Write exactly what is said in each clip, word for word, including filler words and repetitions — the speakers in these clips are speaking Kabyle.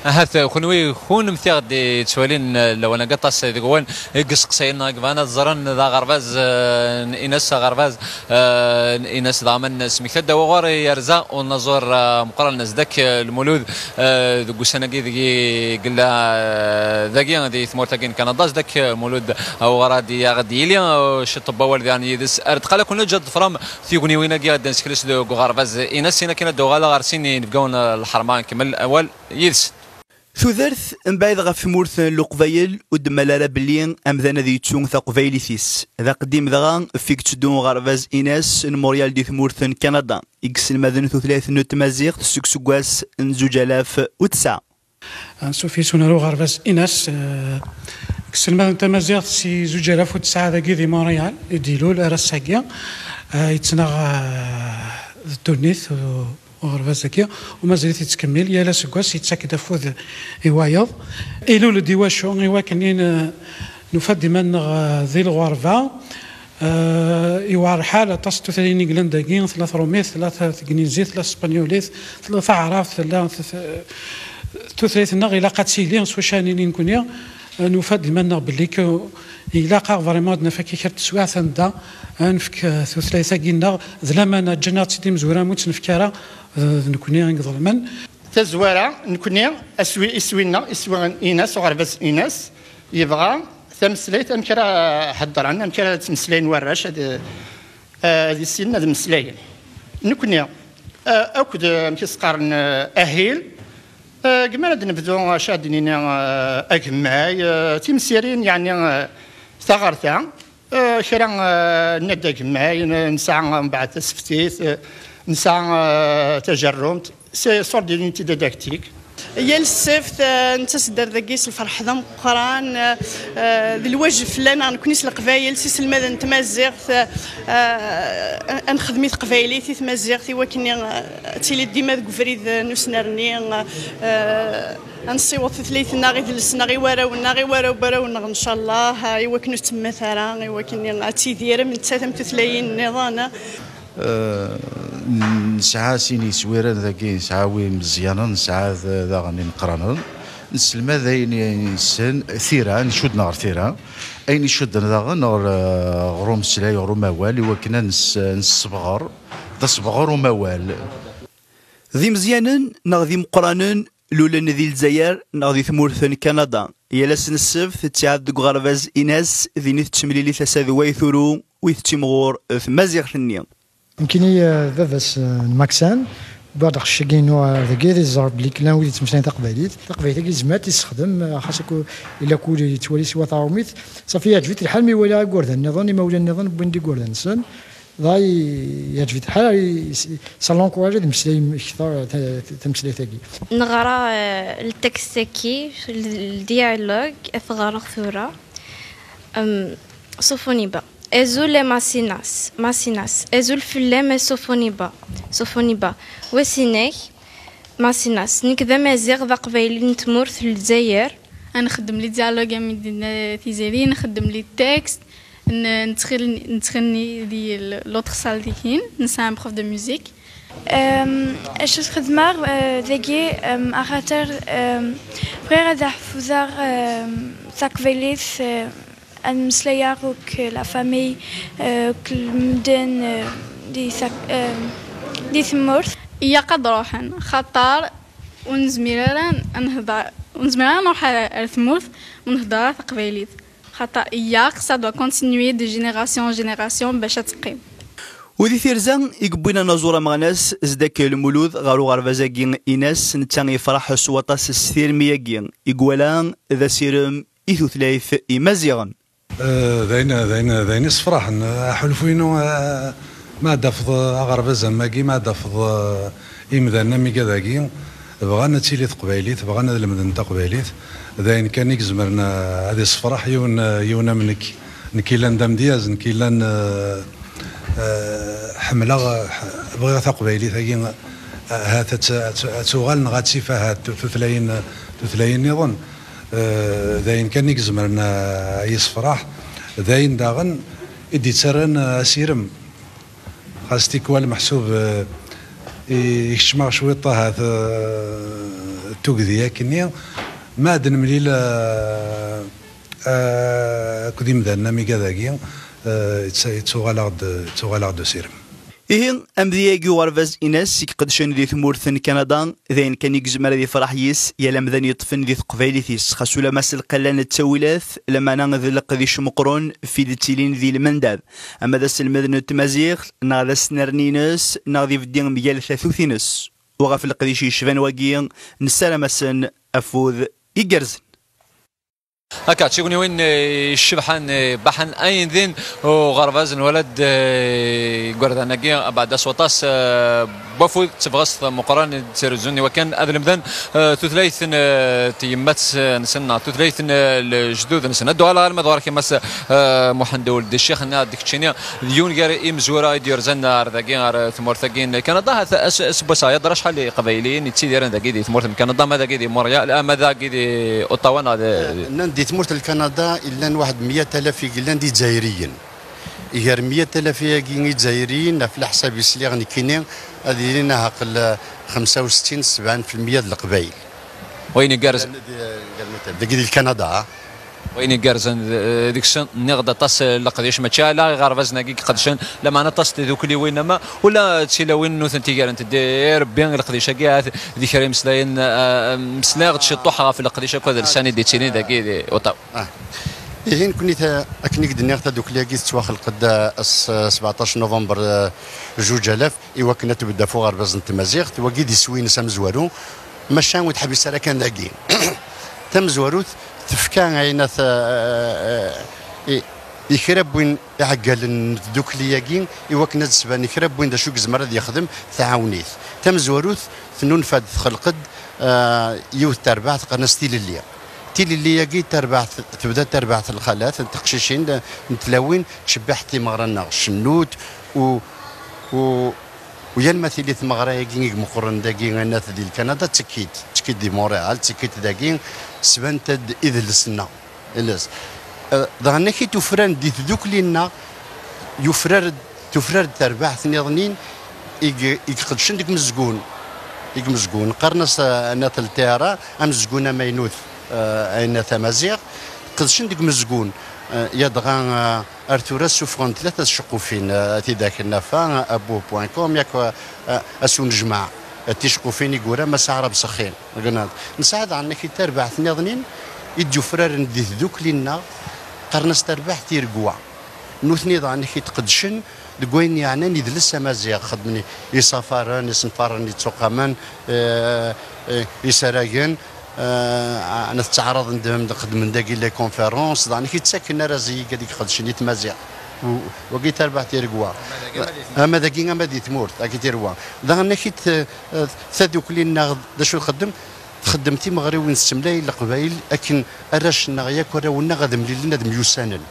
Ahat kunwi, kunemti aɣ-d-yettwalin, eh, lawan-agi aṭas deg-wen i yesseqsayen neɣ yebɣan ad ẓren d aɣerbaz, eh, n Ines, aɣerbaz, eh, n Ines daɣen. Smekta-d awɣur yerza unaẓur, eh, meqqran, Zedek, eh, Lmulud, eh, deg ussan-agi deg i yella, eh, dagi di tmurt-agi n Kanada. Zedek, eh, Lmulud, awɣur ad d-yaɣ-d yili, eh, ciṭṭ n wawal diɣen yid-s. Ar deqqal ad kun-neǧǧ ad tefrem tigniwin-agi ad d-nessekles deg uɣerbaz Ines, sin akin ad d-uɣaleɣ ɣer sin inebgawen, eh, lḥerma, nkemmel awal yid-s. Tudert, mbaɛid ɣef tmurt n Leqbayel, ur d-temmal ara belli amdan ad yettu taqbaylit-is. D aqdim dɣa, ɣef i yetteddu uɣerbaz Ines n Montréal di tmurt n Kanada, i yesselmaden tutlayt n tmaziɣt seg useggas n zuǧ alaf u tesɛa. Ansuf yes-wen ar uɣerbaz Ines, eh, deg sselmaden tamaziɣt si zuǧ alaf u tesɛa dagi di Montréal i d-ilul ar ass-agi, eh, yettnaɣ, eh, d ddunit, eh, uɣerbaz-agi, u mazal-it yettkemmil, yal aseggas yettak-d afud i wayeḍ. Ilul-d i wacu? I wakken i n-, nufa-d iman-nneɣ, eh, di lɣerba, eh, yewɛer lḥal, aṭas n tutlayin i yellan dagi, tella trumit, tella ta-, tegnizit, tella tespenyulit, tella taɛrabt, tella t-, t-, tutlayt-nneɣ ilaq ad tili s wacu-nni nekkni, eh, nufa-d iman-nneɣ belli k-, ilaq-aɣ vraiment ad naf akka kra n teswiɛt anda ad nefk, eh, tutlayt-agi-nneɣ d lamana, ǧǧan-aɣ-tt-id imezwura, ur tt-nefk ara, eh, d nekkni i iḍelmen. Tazwara, nekkni, aswi, iswi-nneɣ, iswi Ines, uɣerbaz Ines, yebɣa tameslayt, amek ara heddren, amek ara ttmeslayen warrac, ad, ad issinen ad mmeslayen. Nekkni, eh, akked, eh, amek i s-qqaren, eh, ahil, eh, deg mi ara d-nebdu, acu ad d-nini, eh, agemmay, eh, timsirin, yeɛni, eh, taɣerta, eh, kra, eh, n-, ad agemmay, n-, nesɛa mbeɛd taseftit, eh, nesɛa, eh, tajerrumt, c'est sorte d'unité didactique. Yal ssebt, eh, nettas-d ar dagi s lferḥ d ameqqran, eh, eh, d lwajeb fell-aneɣ nekkni s Leqbayel, s iselmaden n tmaziɣt, eh, eh, ad nexdem i teqbaylit, i tmaziɣt, i wakken, eh, ad tili dima deg ubrid, eh, n usnerni, eh, ad nessiweḍ tutlayt-nneɣ, idles-nneɣ i warraw-nneɣ, i warraw n warraw-nneɣ, ncallah, eh, i wakken ur temmat ara, i wakken ad tidir am nettat am tutlayin nniḍen. Eh, nesɛa sin yeswiren dagi, nesɛa wi imeẓyanen, nesɛa d-, daɣen imeqqranen. Nesselmad ayen i nessen, tira, ncudden ɣer tira. Ayen icudden daɣen ɣer, eh, ɣer umeslay, ɣer umawal, i wakken ad nes-, nessebɣer, d asebɣer umawal. D imeẓyanen neɣ d imeqqranen, lulen di Lezzayer neɣ di tmurt n Kanada. Yal ass n ssebt, ttiɛad deg uɣerbaz Ines, din i tettemlili tasa d way turu, u tettimɣur tmaziɣt-nni. Nekkini, eh, d baba-s, eh, n Maksan, wwiɣ-d aqcic-agi-inu ar dagi, ad iẓer belli llan wid yettmeslayen taqbaylit. Taqbaylit-agi yezmer ad tt-yessexdem, eh, xas akk illa kul yettwali s wat aṛumit. Safi, yeɛǧeb-it lḥal mi walaɣ igerdan nniḍen, imawlan nniḍen wwin-d igerdan-nsen. Dɣa i-, yeɛǧeb-it lḥal, i-, s-, ça l'encourage ad imeslay kter ta-, ta-, tameslayt-agi. Neɣra, eh, ltekst-agi, l-, ldialogue, ad t-ɣreɣ tura. Em, Sofoniba. Azul a Masinas, Masinas. Azul fell-am a Sofoniba, Sofoniba. Wasin-ak, Masinas. Nekk d amaziɣ, d aqbayli n tmurt n Lezzayer. Ad nxeddem les dialogues am i d-tenna Tiziri, nxeddem les textes, n-, nettɣil-, nettɣenni di l-, l'autre salle dihin, nesɛa un prof de musique. Em, acu txedmeɣ, eh, dagi, em, axaṭer, em, bɣiɣ ad ḥfuzaɣ, em, taqbaylit, eh, ad mmeslayeɣ akk la famille, eh, akk medden, eh, di tak-, em, di tmurt. Ilaq ad ruḥen, xaṭer ur nezmir ara ad nehder, ur nezmir ara ad nruḥ ar, ar tmurt ur nhedder ara taqbaylit. Xaṭer ilaq, ça doit continuer de génération en génération bac ad teqqim. U di tirza i yewwin anaẓur ameɣnas Zedek Lmulud ɣer uɣerbaz-agi Ines, netta yefreḥ s waṭas s tirmi-agi i iwala d asirem i tutlayt imaziɣen. Eh, d ayen, d ayen, d ayen issefraḥen. Aḥulfu-inu, eh, ma ad d-tafeḍ, eh, aɣerbaz am wagi, ma ad d-tafeḍ, eh, imdanen am igad-agi, bɣan ad tili teqbaylit, bɣan ad lemden taqbaylit. D ayen kan i izemren, eh, ad issefreḥ yiwen, eh, yiwen am nekk. Nekk yellan d amedyaz, nekk yellan, eh, eh, ḥemmleɣ, eh, ḥ-, bɣiɣ taqbaylit-agi, eh, ahat ad t-, ad t-, ad tuɣal neɣ ad tif ahat tu-, tutlayin, tutlayin nniḍen. Eh, d ayen kan i izemren, eh, ad yessefreḥ. D ayen daɣen i d-yettarran, eh, asirem. Xas tikwal meḥsub, eh, i-, ikeččem-aɣ cwiṭ ahat, eh, Tugdi akkenni, ma ad nemlil, eh, eh, akked imdanen amiga dagi, eh, yettuɣal-aɣ-d, yettuɣal-aɣ-d usirem. Ihi, amedya-agi uɣerbaz-ines i iqedcen di tmurt n Kanada, d ayen kan i yezmer ad ifreḥ yis yal amdan yeṭṭfen di teqbaylit-is, xas ulamma s lqella n ttawilat, lameɛna d leqdic meqqren fi d-ttilin di lmendad, ama d aselmed n tmaziɣt, neɣ d asnerni-ines, neɣ d ibeddi mgal tatut-ines. U ɣef leqdic yecban wagi, nessaram-asen afud igerrzen. Akka, d tigniwin, eh, icebḥen, eh, baḥen ayen din uɣerbaz n walad, eh, igerdan-agi, abeɛda s waṭas, eh, n wafud d tebɣest meqqren i d-ttrezun i wakken ad lemden, eh, tutlayt n, eh, tyemmat-nsen neɣ tutlayt n, eh, lejdud-nsen. Ad d-uɣaleɣ alma d ɣur-k a Mass, eh, Muḥend Uldi Ccix, nniɣ-d keččini d yiwen gar imezwura i d-yurzan ar dagi, ar tmurt-agi n Kanada. Hat as-, aseggas-a yeḍra acḥal n Iqbayliyen yettidiren dagi di tmurt n Kanada, ma dagi di Montréal, ah, ma dagi di Ottawa, neɣ di... Eh, nnan di tmurt n Kanada, illan waḥed meyya alaf i yellan d Izzayriyen. Gar meyya alaf-agi Izzayriyen, ɣef leḥsab i sliɣ nekkini, ad ilin aɛeqel xemsa u settin, sebɛa n filmeyya d Leqbayel. Wayen igerrzen. Dagi di Kanada, ah. Wayen igerrzen d-, deg-sen, nniɣ-d aṭas n leqdic, mačči ala iɣerbazen-agi i iqedcen, lameɛna aṭas n tdukliwin, ama ula d tilawin nutenti garent-d i Rebbi leqdic-agi, ahat di kra imeslayen, eh, meslayeɣ-d ciṭuḥ ɣef leqdic akked lsan i d-ittilin dagi di Ottawa. Ah. Ihi, nekkni ta-, akken i k-d-nniɣ, tadukli-agi tettwaxleq-d, eh, ass, eh, sbeɛṭac november, eh, zuǧ alaf, i wakken ad tbedd ɣef uɣerbaz n tmaziɣt, wagi d iswi-ines amezwaru, maca ur teḥbis ara kan dagi. Tamezwarut tefka ayen at, eh, i, i kra n win iɛeggalen n tdukli-agi, i wakken ad d-sban kra n win d acu i yezmer ad yexdem, tɛawen-it. Tamezwarut tennulfa-d, txelq-d, eh, yiwet n terbaɛt qqaren-as tilelli. Tilelli-agi, tarbaɛt, tebda tarbaɛt n lxalat, n teqcicin, n tlawin, ttcebbiḥent timeɣra-nneɣ, cennut, u, u, u yal ma tili tmeɣra-agi i imeqqren dagi, anat di Lkanada, ttekkit, ttekkit di Montréal, ttekkit dagi, sbant-d idles-nneɣ. Idles. Eh, daɣen akit ufran di tdukli-nneɣ, yufrar-d, tufrar-d terbaɛt nniḍnin i g-, i iqedcen deg umezgun. Deg umezgun. Qqaren-as, eh, anat L T R A, amezgun amaynut, eh, ayna tamaziɣt. Qedcen deg umezgun. Eh, yadɣa, eh, ar tura ssufɣen tlata tceqqufin, eh, tidak nafa, abuh point com, yak, eh, asunejmaɛ, eh, ticeqqufin i yura Mass Aɛrab Sexxin. Gennant. Nesɛa daɣen akit tarbaɛt nniḍnin i d-yufraren di tdukli-nneɣ, qqaren-as tarbaɛt Tiregwa. Nutni daɣen akit qedcen deg wayen yeɛnan idles amaziɣ, xedmen isafaren, isenfaren yettuqamen, eh, eh, isaragen, eh, ɛna tettaɛraḍen d, xedmen dagi les conférences, daɣen akit ttaken arraz i yigad i iqedcen i tmaziɣt. U-, wagi tarbaɛt Tiregwa. Ama dagi, ama di tmurt, akit Tiregwa. Daɣen akit, eh, tadukli-nneɣ d acu txeddem? Txeddem timeɣriwin, tessemlay Leqbayel akken arrac-nneɣ yakk, arraw-nneɣ ad mlilen, ad myussanen.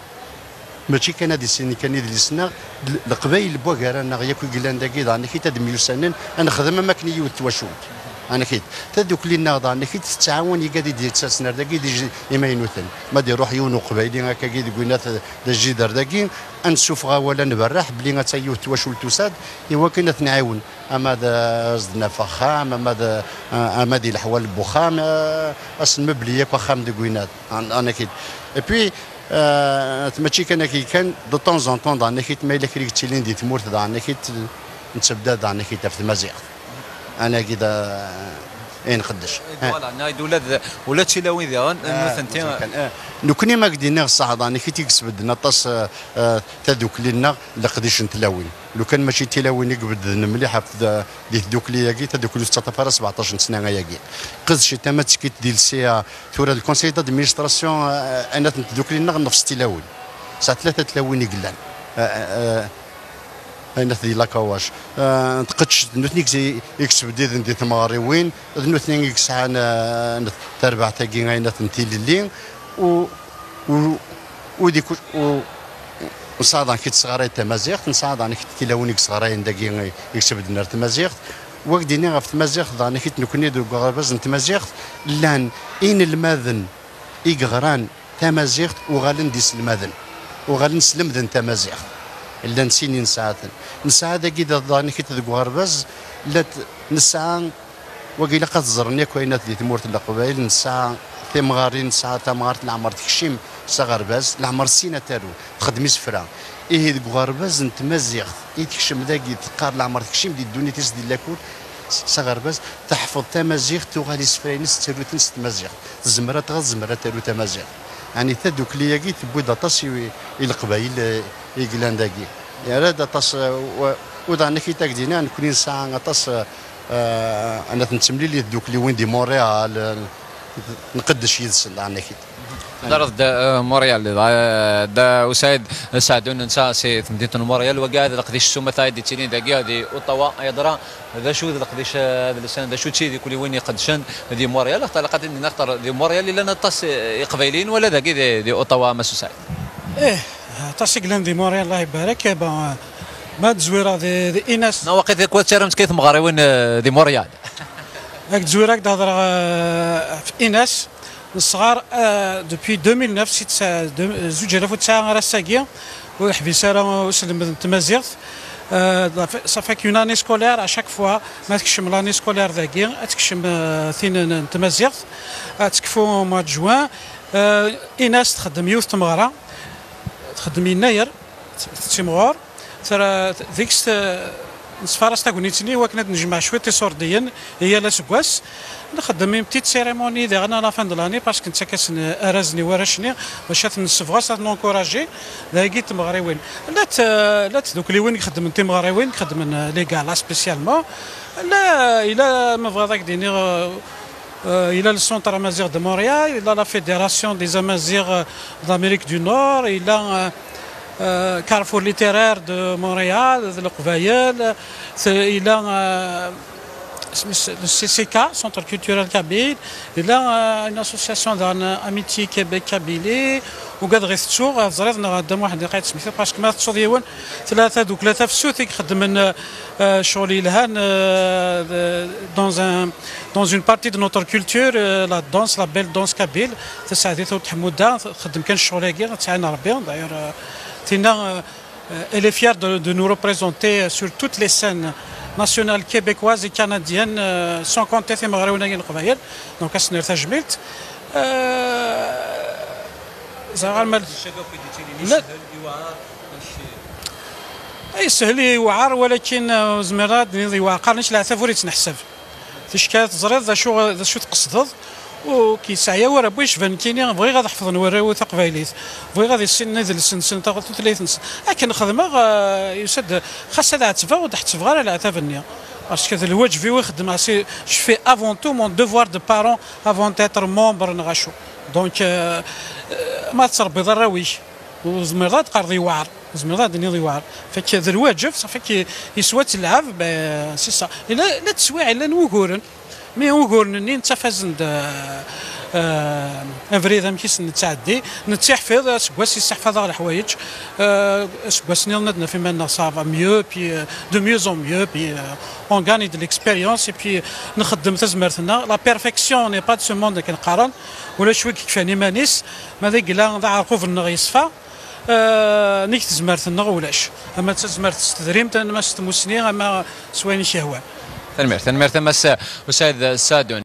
Mačči kan ad issinen kan idles-nneɣ, l-, Leqbayel n wagar-nneɣ yakk i yellan dagi, daɣen akit ad myussanen, ad nexdem am akken i yiwet twacult. Anakit. Tadukli-nneɣ daɣen akit tettɛawan igad i d-yettasen ar dagi d ij-, imaynuten. Ma d-iruḥ yiwen uqbayli akkagi deg winat d ajider dagi, ad nessufeɣ awal, ad nberreḥ belli atta yiwet twacult tusa-d, i wakken ad t-nɛiwen. Ama d, eh, as-d-naf axxam, ama d, eh, ama di leḥwal n wexxam, eh, as-nmebli yakk axxam deg winat, an-, anakit. Et puis, eh, mačči kan akki kan, de temps en temps, daɣen akit, ma yella kra yettilin di tmurt, daɣen akit, nettabdad daɣen akit ɣef tmaziɣt. Anagi d, eh, ayen nqeddec. Voilà, nniɣ-d ula d, ula d tilawin diɣen, eh, nutenti. Mačči kan, eh, nekkni ma k-d-iniɣ ṣṣeḥ, daɣen akit i yesbedden aṭas, eh, eh, tadukli-nneɣ, leqdic n tlawin. Lukan mačči d tilawin i ibeddden mliḥ ɣef d-, di tdukli-agi, tadukli ur tettaṭṭaf ara sbeɛṭac n ssna ayagi. Qedcent ama ttekkit di lsiya, tura d conseil d'administration, eh, anat n tdukli-nneɣ nefs tilawin. Sɛa tlata tlawin i yellan. Eh, eh, eh, anat di Lakawac. Eh, tqedcent, d nutni i, i yesbedden di tmeɣriwin, d nutni i yesɛan, eh, tarbaɛt-agi, anat n tilelli. U, u, u di ku-, u, Nesɛa daɣen kit tesɣaray tamaziɣt, nesɛa daɣen kit tilawin i yesɣarayen dagi i yesbedden ar tmaziɣt. Wa k-d-iniɣ ɣef tmaziɣt, daɣen kit nekkni deg uɣerbaz n tmaziɣt, llan inelmaden i yeɣran tamaziɣt uɣalen d iselmaden, uɣalen slemden tamaziɣt. Llan sin i nesɛa-ten. Nesɛa dagi da-, daɣen kit deg uɣerbaz, llant, nesɛa Wagi ilaq ad ẓren akk ayen at di tmurt n Leqbayel, nesɛa timɣarin, nesɛa tamɣart leɛmer tekcim s aɣerbaz, leɛmer sin ad taru, txeddem isefra. Ihi deg uɣerbaz n tmaziɣt i tekcem dagi, teqqar leɛmer tekcim di ddunit-is di lakul s aɣerbaz, teḥfeḍ tamaziɣt, tuɣal isefra-ines ttarut-ten s tmaziɣt. Tezmer ad tɣer, tezmer ad taru tamaziɣt. Ɛni tadukli-agi tewwi-d aṭas i, i Leqbayel, eh, i yellan dagi. Yerra-d aṭas, eh, u-, uḍan akit ak-d-iniɣ, nekni nesɛa aṭas, eh, eh, anat nettemlili tdukliwin di Montréal, eh, nqeddec yid-sen, daɣen akit. Teddreḍ-d, eh, Montréal, eh, da Usaid Saɛdun, netta si temdint n Montréal, wagi ad leqdic s umata i d-ittilin dagi di Ottawa, yeḍra d acu d leqdic, eh, adelsani, d acu d tidukliwin iqeddcen di Montréal, axaṭer ilaq ad d-nini axaṭer di Montréal i llan aṭas, eh, Iqbayliyen, wala dagi di, di Ottawa, a Mass Usaid? Ih, aṭas i yellan di Montréal, Allah ibarek. Eh ben, ma d-zwireɣ di, di Ines. Neɣ waqil tikwal ttarramt kan tmeɣriwin, eh, di Montréal. Ad zwireɣ, ad d-hedreɣ, eh, ɣef Ines. Nesɣer, eh, depuis deux mille neuf, si tsa-, de-, zuǧ alaf u tesɛa ar ass-agi, ur yeḥbis ara uselmed n tmaziɣt. Eh, ça fait, ça fait qu'une année scolaire, à chaque fois, ma tekcem l'année scolaire dagi, ad tekcem, eh, tin n, n tmaziɣt, ad tekfu au mois de juin. Eh, Ines txeddem yiwet tmeɣra, txeddem yennayer, tettimɣur, tra, deg-s, eh, nettfaras tagnit-nni i wakken ad nejmeɛ cwiṭ iṣurdiyen i yal aseggas. Nxeddem une petite cérémonie diɣen à la fin de l'année, parce que nettak-asen arrazen i warrac-nni, bac ad ten-nessebɣes, ad ten-encourager. Dagi tmeɣriwin. Llant, eh, llant tdukliwin i ixeddmen timeɣriwin, i ixeddmen, eh, les galas spécialement. La, yella, ma bɣiḍ ad k-d-iniɣ, eh, Euh, il a le Centre Amazigh de Montréal, il a la Fédération des Amazighs d'Amérique du Nord, il a, euh, euh, Carrefour littéraire de Montréal, de Leqbayel, c'est, il a, euh, le C C K, Centre culturel kabyle, il a, euh, une association d'amitié Québec-Kabylie, وكاد غير تسوق، تزريض نغدا واحد دقيقة سميتها، parce que ما تصوض يون ثلاثة دوك ثلاثة في السوثي خدمن، آه، شغل يلهان، آه، dans un, dans une partie de notre culture, آه، la danse, la belle danse kabyle. تسعدي ثوت حمودة، خدم كان الشغل هاكي، تعاين ربي. D'ailleurs, آه، تينا، آه، elle est fière de, de nous représenter sur toutes les scènes nationales québécoises et canadiennes, آه، sans compter في مغرب وناقي القبايل. Donc, أسنير تجميلت. آه، زعما ما الشباب كيدير تيلي لا. يسهل، يوعر، ماشي يسهل يوعر، ولكن، آه، زميرة دنيا يوعر. قال نش العتاب وريت نحسب. تشكال تزريض ذا شو، ذا شو تقصدض. وكي سعيا ورا بويش بان كيني بغي غاد حفظن وراو تقبايليت. بغي غاد يسن ذا السن سن تاخذ ثلاث نس. لكن خدمة، آه، يسد خاصة العتبة ودحت صغار العتاب النية. Parce que الواجب يخدم، c'est, je fais avant tout mon devoir de parent avant d'être membre نغاشو. Donc, آه، آه، ما تربي ضراويش. وزميرات قرض يوعر، زميرات دنيا يوعر. فك ذا الواجب، صافي كي يسوى تلعب، ب-، c'est ça. إلا، لا تسوي على نوغورن. مي وغورن نين تفازن د، آه، أفريد أمكيس نتعدي، نتحفظ، سكواس يستحفظ على الحوايج. آه، سكواس نيل ندنا في مالنا صافا ميو، بي، آه، de mieux en mieux، بي، آه، on gagne de l'expérience، et puis نخدم تزمرتنا. La perfection n'est pas de ce monde كنقارن، ولا شوي كفاني مانيس، ما ذيك لا ضع عقوب النغ يصفى. آه، نيك تزمرت النغ ولاش. أما تزمرت تدريم، تنمس تموسني، أما سوين شهوة. تنمير، تنمير تمس وسيد سادون.